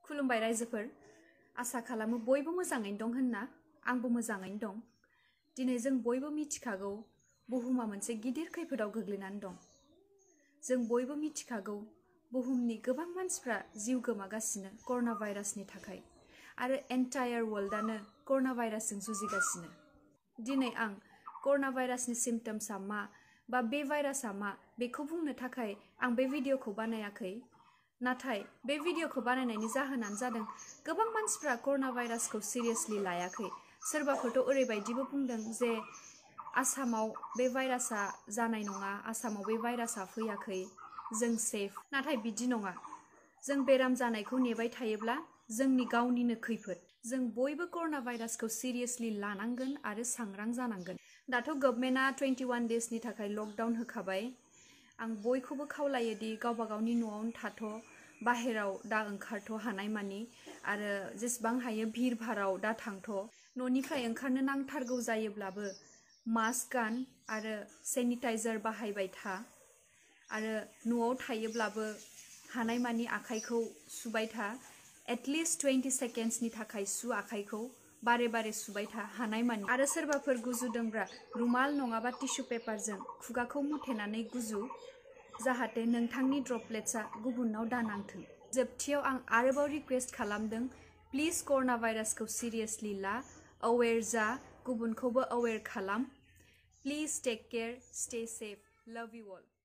खुलुमबाय रायजोफोर आसा खालामो बयबो मोजाङैनो दं होनना आंबो मोजाङैनो दं। दिनै जों बयबो मिथिखागौ बुहुमा मोनसे गिदिर खैफोदाव गोग्लैनानै दं। जों बयबो मिथिखागौ बुहुमनि गोबां मानसिफ्रा जिउ गोमागासिनो कर'ना भाइरासनि थाखाय आरो एन्टायार वर्ल्डआनो कर'ना भाइरासजों जुजिगासिनो। दिनै आं कर'ना भाइरासनि सिम्पटम्सआ मा बा बे भाइरासआ मा बेखौ बुंनो थाखाय आं बे भिडिअखौ बानायाखै। नाथाय बे भिडिअखौ बानायनायनि जाहोनानो जादों गोबां मानसिफ्रा कर'ना भाइरासखौ सिरियासलि लायाखै। सोरबाफोरथ' ओरैबायदिबो बुंदों जे आसामाव बे भाइरासआ जानाय नङा, आसामाव बे भाइरासआ फैयाखै, जों सेफ। नाथाय बिदि नङा। जों बेराम जानायखौ नेबाय थायोब्ला जोंनि गावनिनो खैफोद। जों बयबो कर'ना भाइरासखौ सिरियासलि लानांगोन आरो सांग्रां जानांगोन। दाथ' गभर्नमेन्टआ 21 डेजनि थाखाय लकडाउन होखाबाय। आं बयखौबो खावलायो दि गावबा गावनि न'आवनो थाथ', बाहेराव दा ओंखारथ' हानायमानि आरो जेसेबां हायो भिर भाराव दा थांथ'। न'निफ्राय ओंखारनो नांथारगौ जायोब्लाबो मास्क गान आरो सेनिटाइजार बाहायबाय था आरो न'आव थायोब्लाबो हानायमानि आखाइखौ सुबाय था। एटलिस्ट 20 सेकेन्ड्सनि थाखाय सु आखाइखौ बारे बारे सुबाय था हानायमानि। आरो सोरबाफोर गुजुदोंब्ला रुमाल नङाबा टिसु पेपारजों खुगाखौ मुथेनानै गुजु, जाहाथे नोंथांनि ड्रपलेट्सआ गुबुननाव दानांथों। जोबथियाव आं आरोबाव रिक्वेस्ट खालामदों, प्लिज कर'ना भाइरासखौ सिरियासलि ला, अवेर जा, गुबुनखौबो अवेर खालाम। Please take care, stay safe, love you all.